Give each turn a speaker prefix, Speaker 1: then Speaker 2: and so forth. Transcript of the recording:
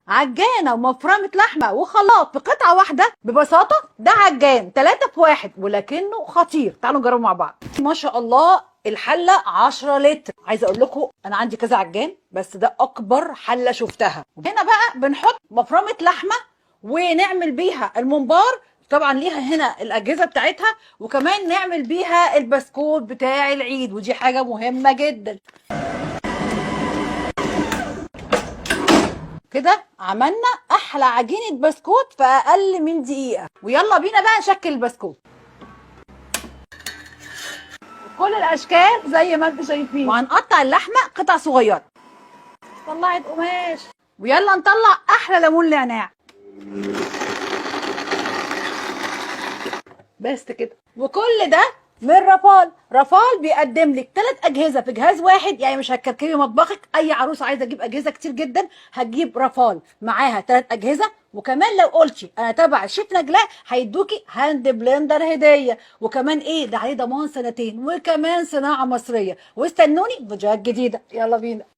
Speaker 1: عجانه ومفرمه لحمه وخلاط في قطعه واحدة. ببساطة ده عجان 3 في 1 ولكنه خطير. تعالوا نجربه مع بعض. ما شاء الله الحلة 10 لتر. عايزه اقول لكم انا عندي كذا عجان بس ده اكبر حله شفتها. هنا بقى بنحط مفرمه لحمه ونعمل بيها الممبار، طبعا ليها هنا الاجهزة بتاعتها، وكمان نعمل بيها البسكوت بتاع العيد، ودي حاجة مهمة جدا. كده عملنا احلى عجينه بسكوت في اقل من دقيقة. ويلا بينا بقى نشكل البسكوت كل الاشكال زي ما انتم شايفين. وهنقطع اللحمة قطع صغيرة. طلعت قماش. ويلا نطلع احلى ليمون نعناع. بس كده. وكل ده من رافال. رافال بيقدم لك 3 اجهزة في جهاز واحد، يعني مش هتكركبي مطبخك. اي عروسه عايزه تجيب اجهزة كتير جدا هتجيب رافال معاها 3 اجهزة. وكمان لو قلتي انا تبع الشيف نجلاء هيدوكي hand blender هديه، وكمان ايه ده عليه ضمان 2 سنين، وكمان صناعة مصرية. واستنوني فيديوهات جديدة. يلا بينا.